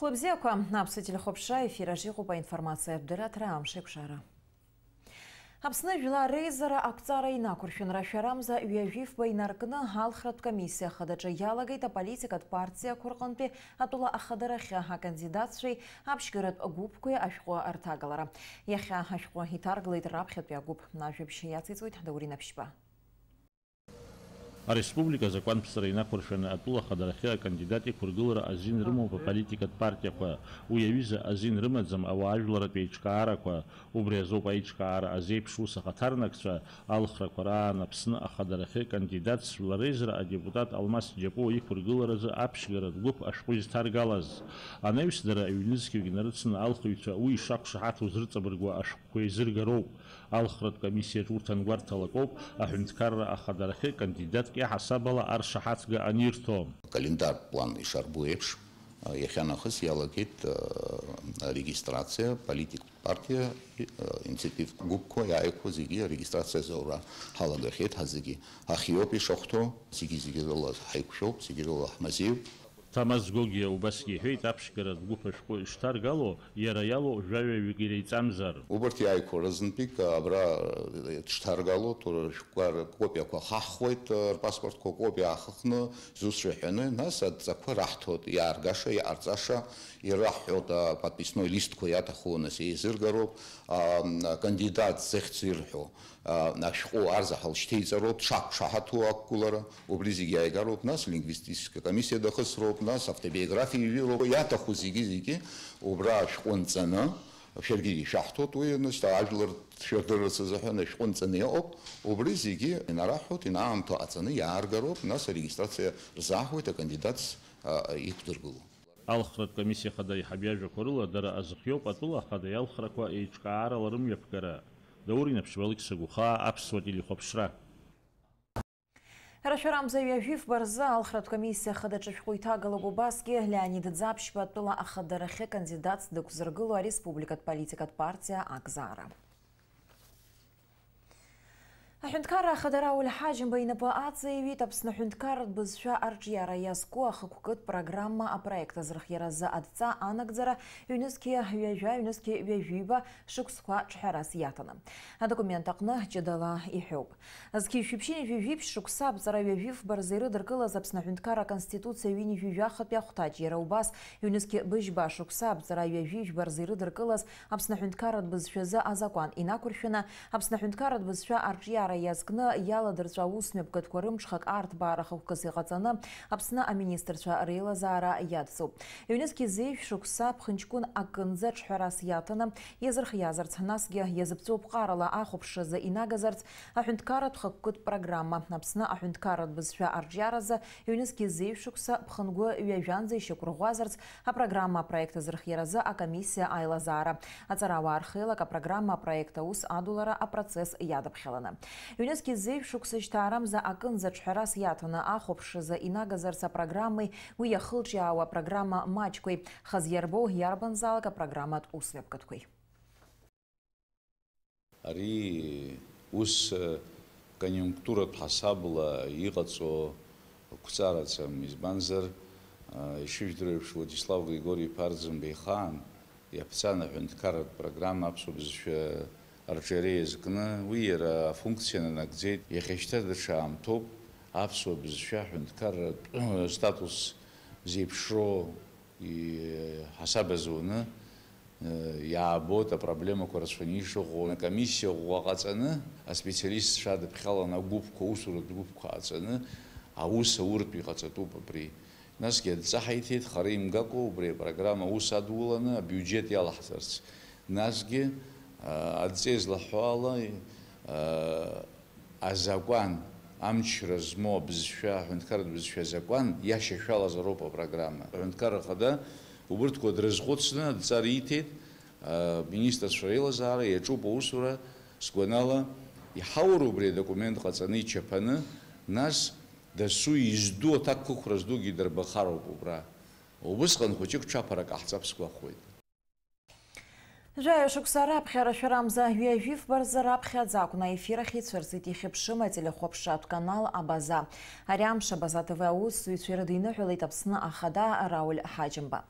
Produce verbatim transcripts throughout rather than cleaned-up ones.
Хәлыбзиақәа, аԥсуа телехәаԥшра ефир аҿы иҟоуп аинформациатә дырраҭара Амш еиқәшара. Аԥсны жәлар реизара ақәҵара инақәыршәан, рашәарамза ҩажәифба инаркны алхратә комиссиа хадаҿы иалагеит аполитикатә партиақәа рҟынтәи атәыла ахадарахьы акандидатцәеи аԥшьгаратә гәыԥқәеи ашәҟәы рҭагалара. Иахьа ашәҟәы иҭаргалеит раԥхьатәи агәыԥ. Ажәабжь иациҵоит Даур Инаԥшьба. Ареспублика азакәанԥҵара инақәыршәаны атәыла ахадарахьы акандидат иқәыргылара азин рымоуп аполитикатә партиақәа. Уи аҩыза азин рымаӡам ауаажәларратә еиҿкаарақәа. Убри азоуп аиҿкаара азеиԥш ус ахаҭарнакцәа алхрақәа раан Аԥсны ахадарахьы кандидатс жәлар реизара адепутат Алмас Џьапуа иқәыргыларазы аԥшьгаратә гәыԥ ашәҟәы изҭаргалаз. Анаҩс дара ҩнызқьҩык инарыцны алхыҩцәа уи ишақәшаҳаҭу зырҵабыргуа ашәҟәқәа еизыргароуп. Алхратә комиссиаҿ урҭ ангәарҭалак ауп аҳәынҭқарра ахадарахьы кандидатк иаҳасаб ала аршаҳаҭга анирҭо. Акалендар план ишарбу еиԥш, иахьанахыс иалагеит арегистрациа, политиктә партиа, инициативтә гәыԥқәа иааиқәа зегьы арегистрациа азаура ҳалагахьеит ҳазегьы. Ҳахиоуп ишахәҭоу, зегьы-зегьы рыла ҳаиқәшәоуп, зегьы рыла ҳмазеиуп. Ҭамаз Гогиа убасгьы иҳәеит, аԥшьгаратә гәыԥ ашәҟәы ишҭаргало, иара иалоу жәаҩаҩык иреиҵамзар. Убарҭ иааиқәа рызынтәык абра, э, дшҭаргало, ҭоурыхтә шәҟәқәа ркопиақәа хаҳхуеит, э, рпаспортқәа копиа аахыхны, зусҭцәа ҳәаны, нас адҵақәа раҳҭоит, иааргаша, иҟарҵаша, ираҳҳәоит, а, подписной листқәа иаҭаху, нас еизыргароуп, а, м, акандидат зыхьӡ ирҳәо. Ашәҟәы арзаҳал шьҭеиҵароуп, дшақәшаҳаҭу ақәгылара, убри зегьы иааигароуп, нас лингвистическа комиссиа дахысроуп, нас автобиографиа иҩыроуп, иаҭаху зегьы-зегьы убра ашәҟәы нҵаны, шәаргьы ишәаҳҭоит уи, нас ажәлар шәырдырырц азыҳәан ашәҟәы нҵаны иҟоуп, убри зегьы инараҳҳәоит, инаамҭоу аҵаны иааргароуп, нас арегистрациа рзаҳуеит акандидатс, а, иқәдыргыло. Алхратә комиссиа хада аиҳаб иажәақәа рыла, дара азхиоуп атәыла ахада иалхрақәа еиҿкаарала рымҩаԥгара. Даур Инаԥшьба, Алықьса Гәыхаа, аԥсуа телехәаԥшра. Рашәарамза ҩажәифба рзы алхратә комиссиа хадаҿы шәҟәы иҭагалоуп убасгьы Леонид Ӡаԥшьба атәыла ахадарахьы кандидатс дықәзыргыло ареспубликатә политикатә партиа Акзаара. Аҳәынҭқарра ахада Рауль Ҳаџьымба инапы аҵаиҩит Аԥсны аҳәынҭқарратә бызшәа арҿиара иазку ахықәкытә программа апроект азырхиаразы адҵа анагӡара ҩнызқьи ҩажәа, ҩнызқьи ҩажәиба шықәсқәа ҿҳәарас иаҭаны. Адокумент аҟны ҷыдала иҳәоуп. Зқьи жәшәи ԥшьынҩажәи жәиԥшь шықәса аԥҵара ҩажәи фба рзы ирыдыркылаз Аԥсны аҳәынҭқарра Аконституциа ҩынҩажәи жәахатәи ахәҭаҷ, иара убас ҩнызқьи быжьба шықәса аԥҵара ҩажәи жәба рзы ирыдыркылаз Аԥсны аҳәынҭқарратә бызшәазы азакәан инақәыршәаны, Аԥсны аҳәынҭқарратә бызшәа арҿиара иазкны иаладырҵәо аусмҩаԥгатәқәа рымҽхак арҭбаара хықәкыс иҟаҵаны Аԥсны аминистрцәа реилазаара иадҵоуп. Ҩнызқьи зеижә шықәса ԥхынҷкәын акынӡа ҿҳәарас иаҭаны иазырхиазарц, насгьы иазыԥҵәоу ԥҟарала ахәаԥшразы инагазарц аҳәынҭқарратә хықәкытә программа, Аԥсны аҳәынҭқарратә бызшәа арҿиаразы ҩнызқьи зеижә шықәса ԥхынгәы ҩажәанӡа ишьақәырӷәӷәазарц апрограмма апроект азырхиаразы акомиссиа аилазаара. Аҵарауаа рхеилак апрограмма апроект аус адулара апроцесс иадаԥхьаланы. Ҩнызқьи зеижә шықәса жьҭаарамза акынӡа ҿҳәарас иаҭаны ахәаԥшразы инагазарц апрограммеи уи иахылҿиаауа апрограмма маҷқәеи хаз иарбоу иарбанзаалак апрограмматә усмҩаԥгатәқәеи. Ари ус, э, конъюнктуратә ҳасабла иҟаҵоу қәҵараӡам, избанзар, э, ишыжәдыруа еиԥш, Владислав Григори-иԥа Арӡынба ихаан иаԥҵан аҳәынҭқарратә программа аԥсуа бызшәа арҿиара иазкны, уи иара афункциа нанагӡеит. Иахьа шьҭа даҽа аамҭоуп аԥсуа бызшәа аҳәынҭқарратә, э, статус зеиԥшроу иҳасаб азуны, э, иаабоит апроблемақәа рацәаны ишыҟоу. Акомиссиа ӷәӷәа ҟаҵаны, аспециалистцәа адыԥхьаланы, агәыԥқәа, аусуратә гәыԥқәа ҟаҵаны, аус ауртә иҟаҵатәуп абри. Насгьы адҵа ҳаиҭеит, хара имгакәа, убри апрограмма аус адуланы, абиуџьет иалаҳҵарц. Насгьы, а, адҵа излаҳәо ала, а, Азакәан, амчра змоу абызшәа, аҳәынҭқарратә бызшәа азакәан иашьашәалазароуп апрограмма. Аҳәынҭқарра Ахада убырҭқәа дрызхәыцны адҵа риҭеит, а, министрцәа реилазаара иаҿуп аусура, сгәанала, иҳаур убри адокумент ҟаҵаны ичаԥаны, нас дасу изду аҭакқәа ықәра здугьы дырбахароуп убра. Убысҟан хәыҷык ҽаԥарак ҟаҳҵап сгәахәуеит. Жәаҩа шықәса раԥхьа рашәарамза ҩажәи фба рзы раԥхьаӡа акәны аефир ахь ицәырҵит ихьыԥшым ателехәаԥшратә канал Абаза. Ари амш Абаза Т В аусзуҩцәа ирыдиныҳәалеит Аԥсны Ахада Рауль Ҳаџьымба.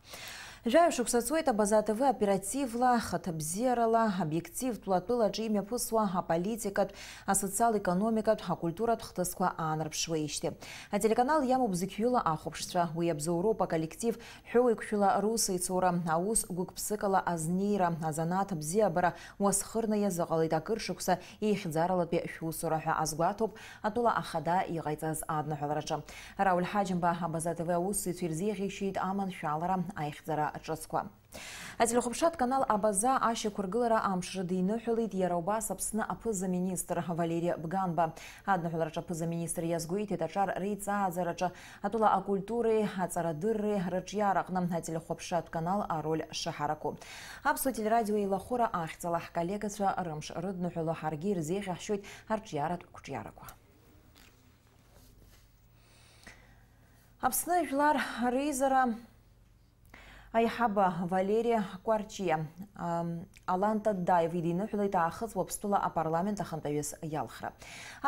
Жәаҩа шықәса ҵуеит Абаза Т В оперативла, хаҭабзиарала, обиективтәла атәылаҿы имҩаԥысуа аполитикатә, асоциал-економикатә, акультуратә хҭысқәа аанарԥшуеижьҭеи. Ателеканал иамоуп зықьҩыла ахәаԥшцәа, уи абзоуроуп аколлектив, ҳәоуеиқәшәала русеицура, аус гәык-ԥсыкала азнеира, азанааҭ абзиабара уасхырны иазыҟалеит акыр шықәса еихьӡаралатәи шәусура ҳәа азгәаҭоуп атәыла ахада иҟаиҵаз адныҳәалараҿы. Рауль Ҳаџьымба Абаза Т В аусзуҩцәа ирзеиӷьеишьеит аманшәалара аихьӡара ҿыцқәа. Ателехәаԥшратә канал Абаза ашьақәыргылара амш рыдиныҳәалеит иара убас Аԥсны аԥыза-министр Валери Бганба. Адныҳәалараҿы аԥыза-министр иазгәеиҭеит аҿар реиҵааӡараҿы атәыла акультуреи аҵарадырреи рыҿиараҟны ателехәаԥшратә канал ароль шаҳараку. Аԥсуа телерадио еилахәыра ахьӡала ҳколлегацәа рымш рыдныҳәало ҳаргьы ирзеиӷьаҳшьоит арҿиаратә қәҿиарақәа. Аԥсны жәлар реизара аиҳабы Валери Кәарҷиа, ам, Аланта Даев идиныҳәалеит Аахыҵ Уаԥстәыла апарламент ахантәаҩыс иалхра.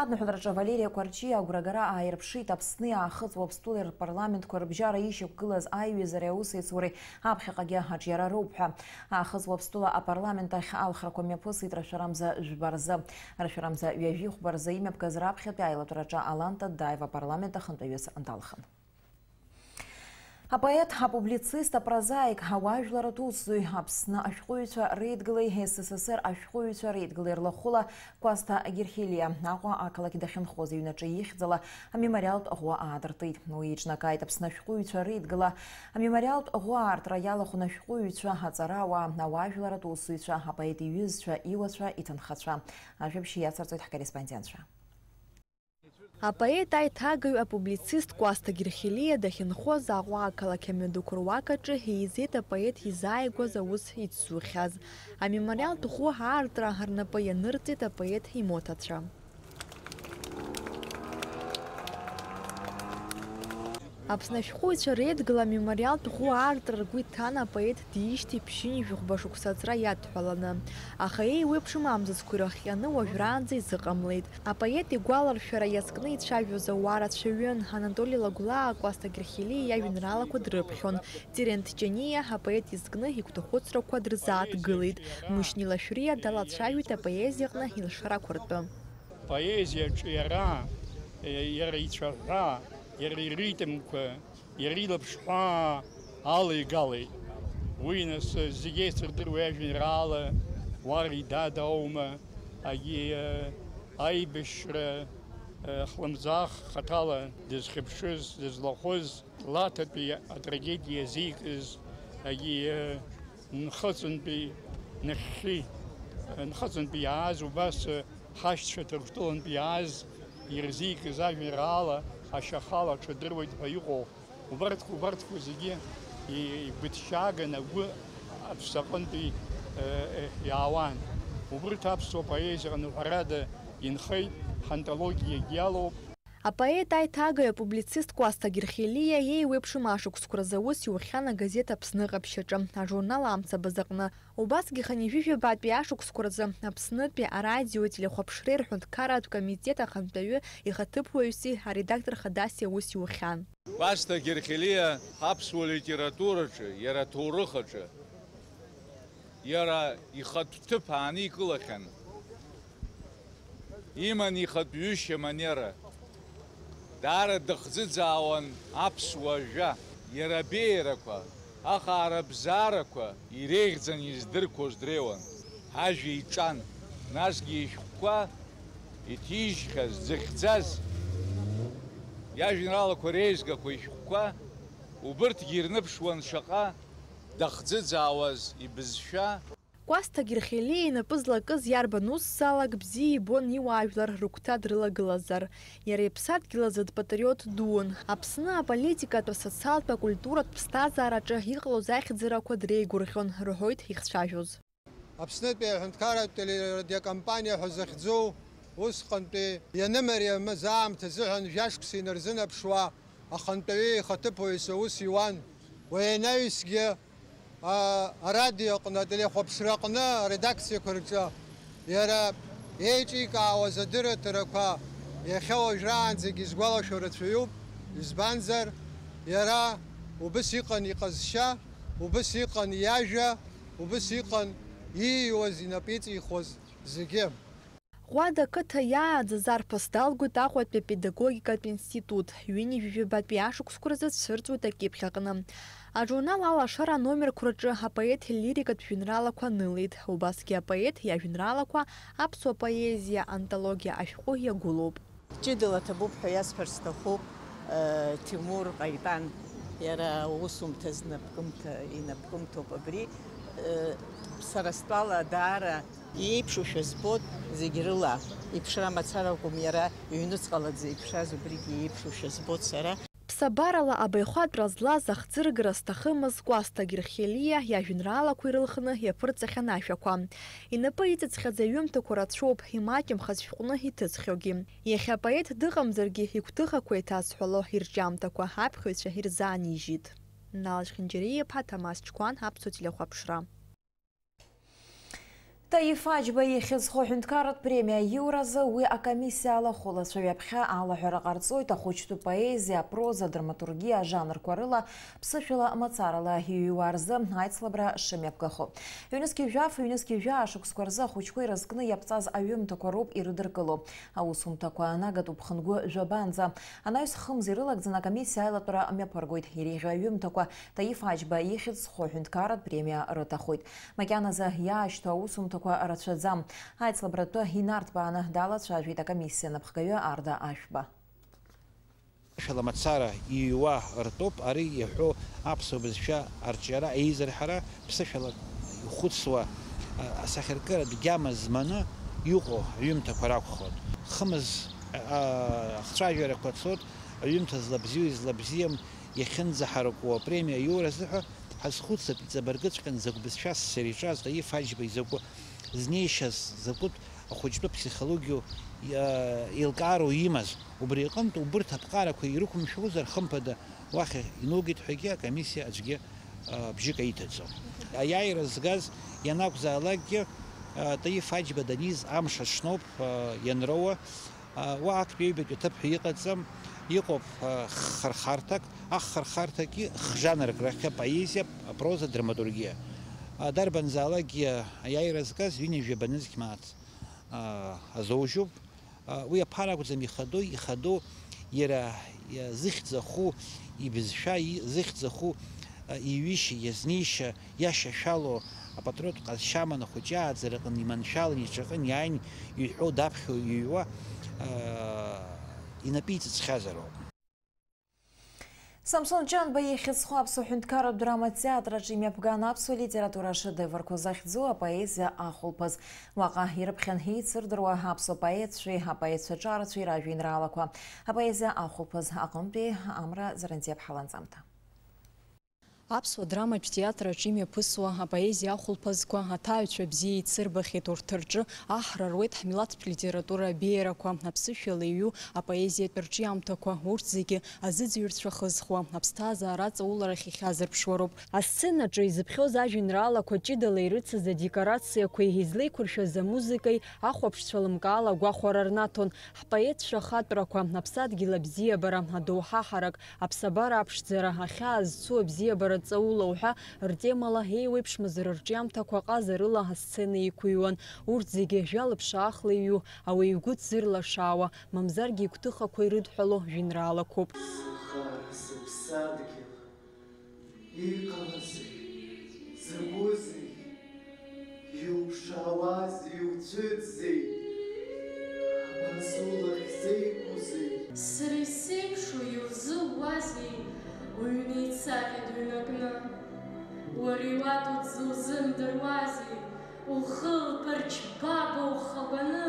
Адныҳәалараҿы Валери Кәарҷиа агәрагара ааирԥшит Аԥсни Аахыҵ Уаԥстәылеи рпарламентқәа рыбжьара ишьақәгылаз аиҩызареи аусеицуреи аԥхьаҟагьы аҿиара роуп ҳәа. Аахыҵ Уаԥстәыла апарламент ахь алхрақәа мҩаԥысит рашәарамза жәба рзы. Рашәарамза ҩажәи хәба рзы имҩаԥгаз раԥхьатәи аилатәараҿы Аланта Даев апарламент ахантәаҩыс далхын. Апоет, апублицист, апрозаик, ауаажәларратә усзуҩ, Аԥсны ашәҟәыҩҩцәа реидгылеи С С С Р ашәҟәыҩҩцәа реидгылеи рлахәыла Кәасҭа Герхелиа Аҟәа ақалақь дахьынхоз иҩнаҿы ихьӡала амемориалтә ӷәы аадыртит. Уи еиҿнакааит Аԥсны ашәҟәыҩҩцәа реидгыла. Амемориалтә ӷәы аартра иалахәын ашәҟәыҩҩцәа, аҵарауаа, ауаажәларратә усзуҩцәа, апоет иҩызцәа, иуацәа, иҭынхацәа. Ажәабжь иацырҵоит ҳкорреспондентцәа. Апоет, аиҭагаҩ, апублицист Кәасҭа Герхелиа дахьынхоз Аҟәа ақалақь амҩаду руак аҿы еизеит апоет изааигәаз аус ицзухьаз. Амемориалтә ӷәы аартра рнапы ианырҵеит апоет имоҭацәа. Аԥсны ашәҟәыҩҩцәа реидгыла амемориалтә ӷәы аартра ргәы иҭан апоет диижьҭеи ԥшьынҩажәи хәба шықәса аҵра иадҳәаланы. Аха еиуеиԥшым амзызқәа ирыхҟьаны уажәраанӡа изыҟамлеит. Апоет игәаларшәара иазкны ицәажәоз ауаа рацәаҩын. Анатоли Лагәлаа Кәасҭа Герхелиа иажәеинраалақәа дрыԥхьон. Терент Ҷаниа апоет изкны игәҭахәыцрақәа дрызааҭгылеит. Мушьни Лашәриа далацәажәеит апоезиаҟны илшарақәа ртәы. Поезиаҿы иара, иара ицәаҳәа, иара иритмқәа, иара илаԥш ҳәаа алеигалеит. Уи, нас, зегь еицырдыруа иажәеинраала Уари Дада аума, агьи, э, аибашьра, э, хлымӡаах хаҭала дызхьыԥшыз, дызлахәыз, Лаҭатәи атрагедиа иазикыз, агьи, э, Нхыҵынтәи нахьхьи, э, Нхыҵынтәи иааз, убас, э, ҳашьцәа Ҭырқәтәылантәи иааз ирзикыз ажәеинраала ашьахала аҽадыруеит ҳәа иҟоу, убарҭқәа, убарҭқәа зегьы и-, игәыҭшьааган агәы аԥсаҟынтәи, э, э, иаауан. Убырҭ аԥсуа поезиаҟны ҳәарада инхеит, ҳантологиагь иалоуп. Апоет, аиҭагаҩ, апублицист Кәасҭа Герхелиа иеиуеиԥшым ашықәсқәа рзы аус иухьан агазеҭ Аԥсны ҟаԥшьаҿы, ажурнал Амцабз аҟны. Убасгьы хынҩажәижәабатәи ашықәсқәа рзы Аԥснытәи арадиои ателехәаԥшреи рҳәынҭқарратә комитет ахантәаҩы ихаҭыԥуаҩси аредактор хадаси аус иухьан. Кәасҭа Герхелиа аԥсуа литератураҿы, иара аҭоурых аҿы, иара ихатә ҭыԥ ааникылахьан. Иман ихатә ҩышьа манера. Даара дыхӡыӡаауан аԥсуа жәа. Иара абеиарақәа, ахаара бзаарақәа иреиӷьӡаны издырқәоз дреиуан. Ажәа иҿан, насгьы ишәҟәқәа иҭижьхьаз, дзыхьӡаз, иажәеинраалақәа реизгақәа, ишәҟәқәа, убырҭгьы ирныԥшуан шаҟа дахӡыӡаауаз ибызшәа. Кәасҭа Герхелиа инапы злакыз иарбан усзаалак бзиа ибон иуаажәлар рыгәҭа дрылагылазар. Иара иԥсадгьыл азы дпатриот дуун. Аԥсны аполитикатә, асоциалтә, акультуратә ԥсҭазаараҿы иҟалоз ахьӡарақәа дреигәырӷьон, рҳәоит ихцәажәоз. Аԥснытәи аҳәынҭқарратә телерадиокомпаниа ҳәа захьӡу усҟантәи ианымариамыз аамҭа азыҳәан жәашықәса инарзынаԥшуа ахантәаҩы ихаҭыԥуаҩыс аус иуан. Уи анаҩсгьы, а, арадиоҟны, ателехәаԥшраҟны аредакциақәа рҿы иара еиҿикаауаз адырраҭарақәа иахьа уажәраанӡагьы изгәалашәо рацәаҩуп, избанзар, иара убыс иҟан иҟазшьа, Убыс иҟан иажәа, убыс иҟан ииуаз, инапы иҵихуаз зегьы. Ҟәада ақыҭа иааӡаз арԥыс далгоит Аҟәатәи апедагогикатә институт. Ҩынҩажәи жәабатәи ашықәсқәа рзы дцәырҵуеит акьыԥхь аҟны. Ажурнал Алашара аномерқәа рҿы апоет лирикатә жәеинраалақәа анылеит. Убасгьы апоет иажәеинраалақәа аԥсуа поезиа антологиа ашәҟәы иагәылоуп. Ҷыдала ҭабуп ҳәа иасҳәар сҭахуп, э, Ҭемур Ҟаитан, иара аусумҭа знапкымҭа, инапкымҭоуп абри. Э, сара стәала даара иеиԥшушәа збоит зегь рыла, иԥшра мацара акәым, иара иҩнуҵҟала дзеиԥшраз убригьы иеиԥшушәа збоит сара. Ԥсабарала абаҩхатәра злаз, ахӡыргара зҭахымыз Кәасҭа Герхелиа иажәеинраалақәа ирылхны иаԥырҵахьан ашәақәа. Инапы иҵыҵхьаз аҩымҭақәа рацәоуп, имаҷымхаз шәҟәны иҭыҵхьоугьы. Иахьа апоет дыҟамзаргьы, игәҭыхақәа еиҭазҳәало ирҿиамҭақәа аԥхьаҩцәа ирзаанижьит. Нал Чхинџьариа-иԥа, Ҭамаз Чқәан, Аԥсуа телехәаԥшра. Таиф Аџьба ихьӡ зху аҳәынҭқарратә премиа аиуразы уи акомиссиа алахәылацәа ҩаԥхьа алаҳәара ҟарҵоит ахәыҷтәы поезиа, апроза, адраматургиа ажанрқәа рыла ԥсышәала мацарала иҩуа рзы аицлабра шымҩаԥгахо. Ҩнызқьи жәаф, ҩнызқьи жәаа шықәсқәа рзы ахәыҷқәа ирызкны иаԥҵаз аҩымҭақәа роуп ирыдыркыло. Аусумҭақәа анагатәуп хынтә жәабанӡа. Анаҩс хымз ирылагӡаны акомиссиа аилатәара мҩаԥыргоит. Иреиӷьу аҩымҭақәа Таиф Аџьба ихьӡ зху аҳәынҭқарратә премиа рыҭахоит. Макьаназы иаашьҭу аусумҭақәа рацәаӡам. Аицлабратәы инарҭбааны далацәажәеит акомиссиа анапхгаҩы Арда Ашәба. Ԥсышәала мацара иҩуа ртәоуп ари иаҳәо аԥсуа бызшәа арҿиара, еизырҳара, ԥсышәала ихәыцуа, а, асахьаркыратә гьама зманы иҟоу аҩымҭақәа ракәхоит. Хымз, а, ахцәажәарақәа цоит, аҩымҭа злабзиоу, излабзиам иахьынӡаҳаракуа апремиа аиура азыҳәа. Ҳазхәыцып, иҵабыргыҵәҟьан закә бызшәас сара иҿаз Таиф Аџьба изакәу знеишьаз, закәытә ахәыҷтәы ԥсихологиоу, иа-, еилкаароу имаз. Убри аҟынтә убырҭ аԥҟарақәа ирықәымшәозар, хымԥада, уахь инугеит ҳәагьы акомиссиа аӡәгьы, а, бжьык аиҭаӡом. Аиааира згаз ианакәзаалакгьы, а, Таиф Аџьба даниз амш аҽноуп, а, ианроуа. А, уа актәи аҩбатәи аҭыԥ ҳәа иҟаӡам, иҟоуп, а, хырхарҭак, ахырхарҭагьы хжанрк рахь апоезиа, апроза, адраматургиа. А, дарбанзаалакгьы аиааира згаз ҩынҩажәи жәаба нызқь мааҭ, а, азоужьуп. А, уи аԥара акәӡам ихадоу, ихадоу иара, иа-, зыхьӡ аху, ибызшәа и-, зыхьӡ аху, а, иҩышьа, иазнеишьа, иашьашәалоу апатриоттә ҟазшьа аман ахәыҷы ааӡара аҟны иманшәалан иҿаҟын иааин иҳәо даԥхьо иҩуа, аа, инапы иҵыҵхьазароуп. Самсон Ҷанба ихьӡ зху аԥсуа ҳәынҭқарратә драматә театраҿы имҩаԥган аԥсуа литература ашедеврқәа захьӡу апоезиа ахәылԥаз. Уаҟа ирыԥхьан еицырдыруа аԥсуа поетцәеи апоетцәа ҿарацәеи ражәеинраалақәа. Апоезиа ахәылԥаз аҟынтәи Амра Зарандиаԥҳа ланҵамҭа. Аԥсуа драматә театр аҿы имҩаԥысуа апоезиа ахәылԥазқәа аҭааҩцәа бзиа еицырбахьеит, урҭ рҿы аҳра руеит ҳмилаҭтә литература абеиарақәа, аԥсышәала иҩу апоезиатә рҿиамҭақәа, урҭ зегьы азыӡырҩцәа хызхуа, аԥсҭазаара аҵауларахь ихьазырԥшуа роуп. Асценаҿы изыԥхьоз ажәеинраалақәа ҷыдала ирыцыз адекорациақәеи излеиқәыршәаз амузыкеи ахәаԥшцәа лымкаала агәахәара рнаҭон. Ҳпоетцәа ахатәрақәа, аԥсадгьыл абзиабара, адоуҳа ҳарак, аԥсабара аԥшӡара, ахьаа зцу абзиабара ҵаула уҳәа ртемала еиуеиԥшмыз рырҿиамҭақәа ҟазарыла асцена иқәыҩуан. Урҭ зегьы жәа-лыԥшаахла иҩу, ауаҩы игәы дзырлашаауа, мамзаргьы игәҭыхақәа ирыдҳәало жәеинраалақәоуп. Сыхар, сыԥсадгьыл. Иҟалазеи? Закәызеи? Иуԥшаауазеи, иуцәыӡзеи? Абас улахь зеиқәузеи? Сара исеиԥшу иузууазеи, уҩны ицахьеит ҩнакны? Уара иуаҭәоу дзузымдыруазеи, ухылԥарч баба ухабаны?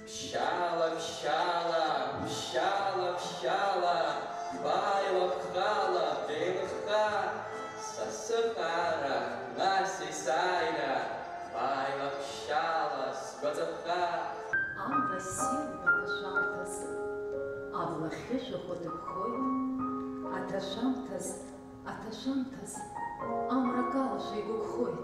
Ԥшьаала, ԥшьаала, ԥшьаала, ԥшьаала, бааила, бхала, беилыхха, са сыхаара, нас есааира, бааила, ԥшьаала, сгәаҵаԥха. Амра ссирқәа аҭашәамҭаз, абла хьышәахәа дыԥхоит, аҭашәамҭаз, аҭашәамҭаз, амра акалашәа игәыкхоит.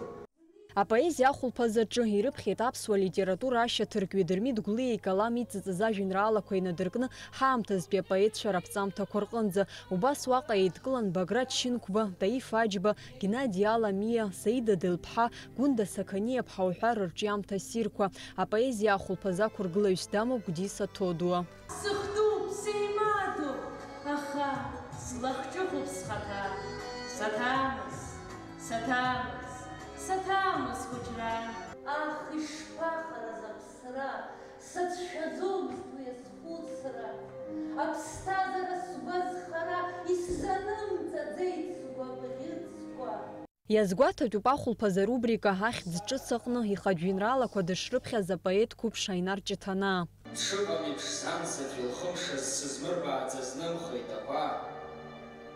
Апоезиа ахәылԥаз аҿы ирыԥхьеит аԥсуа литература ашьаҭаркҩы Дырмит Гәлиа икалам иҵыҵыз ажәеинраалақәа инадыркны ҳаамҭазтәи апоетцәа раԥҵамҭақәа рҟынӡа. Убас уаҟа еидкылан Баграт Шьынқәба, Таиф Аџьба, Геннади Аламиа, Саида Делԥҳа, Гәында Сақаниаԥҳа уҳәа рырҿиамҭа ссирқәа. Апоезиа ахәылԥаз ақәыргылаҩыс дамоуп Гәдиса Ҭодуа. Сыхтуп, сеимадоуп, аха слахҿыхуп схаҭа. Саҭамыз, саҭамыз, саҭамыз хәыҷра. Ах, ишԥахараз аԥсра, сацәшәаӡомызт уи азхәыцра. Аԥсҭазаара сгәазхара исзанымҵаӡеит сгәабӷьыцқәа. Иазгәаҭатәуп ахәылԥаз арубрика ахьӡ ҿыц аҟны ихатә жәеинраалақәа дышрыԥхьаз апоет қәыԥш Аинар Ҷыҭанаа. Дшыҟам еиԥш сан саӡәы илхымшаз сызмырбааӡаз нымхеит ақәа.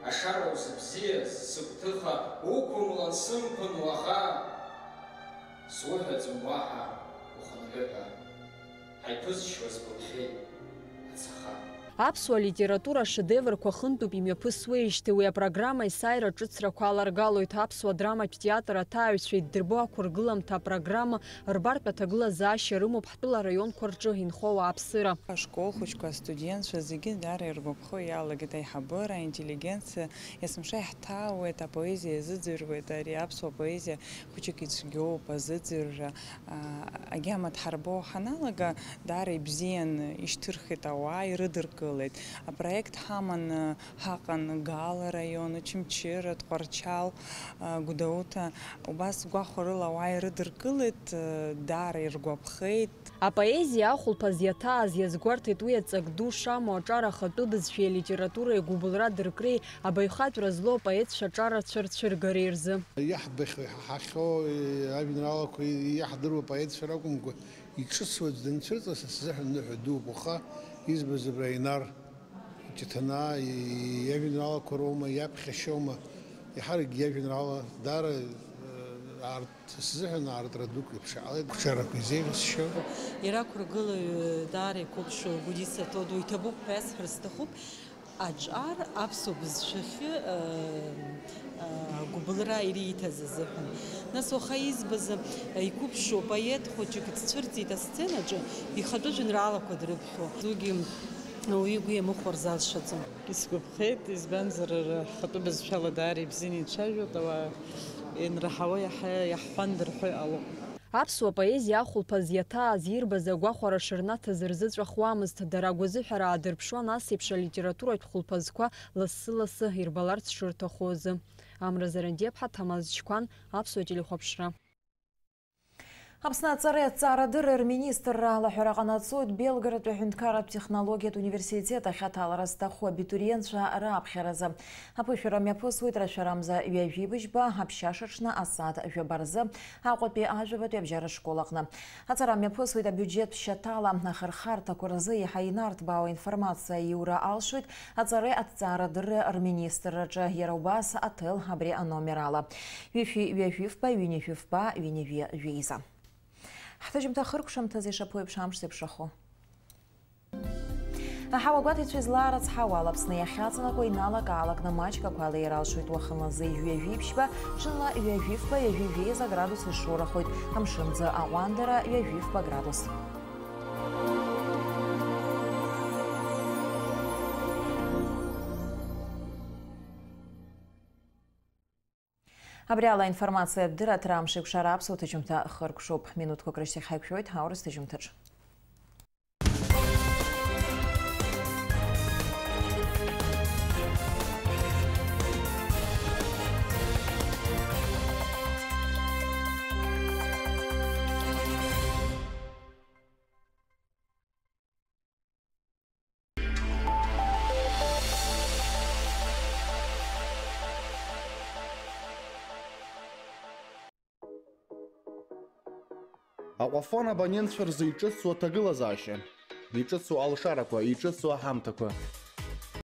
Ашара узыбзиаз сыгәҭыха уқәымлан сымԥын уаха. Суҳәаӡом уаҳа ухынҳәы ҳәа. Ҳаиԥызшьуаз былхьеит ацаха. Аԥсуа литература ашедеврқәа хынтәуп имҩаԥысуеижьҭеи уи апрограмма есааира ҿыцрақәа аларгалоит. Аԥсуа драматә театр аҭааҩцәа иддырбо ақәыргыламҭа апрограмма рбартә аҭагылазаашьа рымоуп ҳтәыла араионқәа рҿы инхо ауааԥсыра. Ашкол хәыҷқәа, астудентцәа зегьы даара иргәаԥхо иалагеит аиҳабыра, аинтеллигенциа, есымша иаҳҭаауеит, апоезиа иазыӡырҩуеит, ари аԥсуа поезиа хәыҷык ицәгьоуп азыӡырҩра. Агьама дҳарбо ҳаналага, даара ибзиан ишьҭырхит ауаа, ирыдыркылеит. Апроект ҳаманы ҳаҟан Гала раион, Очамчыра, Тҟәарчал, Гәдоуҭа. Убас гәахәарыла ауаа ирыдыркылеит, даара иргәаԥхеит. Апоезиа ахәылԥаз иаҭааз иазгәарҭеит уи аҵак ду шамоу аҿар ахатәы бызшәеи алитературеи агәыбылра дыркреи абаҩхатәра злоу апоетцәа аҿарацәа рцәыргареи рзы. Иаҳбахьоу, иҳаҳахьоу ажәеинраалақәа иаҳдыруа апоетцәа ракәымкәа, иҿыцу аӡә данцәырҵра са сзыҳәан ныҳәа дууп. Уаха избаз абра Инар Ҷыҭанаа иажәеинраалақәа роума, иаԥхьашьоума, еиҳаракгьы иажәеинраала даара, э, аарт-, са сзыҳәан аартра дук еиԥш иҟалеит, ақәҿиарақәа изеиӷьасшьо. Иара ақәыргылаҩ даара иқәыԥшу Гәдиса Ҭодуа иҭабуп ҳәа иасҳәар сҭахуп. Аҿар аԥсуа бызшәахьы, э, э, гәыбылра ириҭаз азыҳәан. Нас уаха избаз, э, иқәыԥшу поет хәыҷык дцәырҵит асценаҿы, ихатәы жәеинраалақәа дрыԥхьо. Уигьы ауаҩы игәы иамыхәар залшаӡом. Исгәаԥхеит, избанзар, ара ҳхатәы бызшәала даара ибзианы ицәажәоит, ауаа ианраҳауа иаҳа иаҳҳәандыр ҳәа иҟалоуп. Аԥсуа поезиа ахәылԥаз иаҭааз ирбаз агәахәара шырнаҭаз рзыҵәахуамызт, дара агәазыҳәара аадырԥшуан ас еиԥш алитературатә хәылԥазқәа лассы-лассы ирбаларц шырҭаху азы. Амра Зарандиаԥҳа, Ҭамаз Чқәан, Аԥсуа телехәаԥшра. Аԥсны аҵареи аҭҵаарадырреи рминистрра алаҳәара ҟанаҵоит Белгородтәи аҳәынҭқарратә технологиатә университет ахь аҭалара зҭаху абитуриентцәа рааԥхьаразы. Аԥышәара мҩаԥысуеит рашәарамза ҩажәи быжьба, аԥшьашаҽны асааҭ жәаба рзы Аҟәатәи ажәабатәи абжьаратә школ аҟны. Аҵара мҩаԥысуеит абиуџьет ԥшьаҭала ахырхарҭақәа рзы еиҳа инарҭбаау аинформациа аиура алшоит аҵареи аҭҵаарадырреи рминистрраҿы, иара убас аҭел абри аномер ала. Ҩышәи ҩажәи фба, ҩынҩажәи фба, ҩынҩажәи жәеиза. Ҳҭыжьымҭа хыркәшамҭазы ишаԥу еиԥш амш зеиԥшрахо. Аҳауа гәаҭаҩцәа излаарыцҳауа ала Аԥсны иахьаҵанакуа иналак-аалакны маҷк ақәа алеира алшоит, уахынла зегь ҩажәи ԥшьба, ҽынла ҩажәи фба, ҩажәи жәеиза градус ишоурахоит, амшынӡы аҟәандара ҩажәи фба градус. Абри ала аинформациатә дырраҭара амшеикәшара аԥсуа ҭыжьымҭа хыркәшоуп. Минуҭқәак рышьҭахь ҳаиқәшәоит ҳаурыс ҭыжьымҭаҿ. Аҟәафон абонентцәа рзы иҿыцу аҭагылазаашьа, иҿыцу алшарақәа, иҿыцу аҳамҭақәа.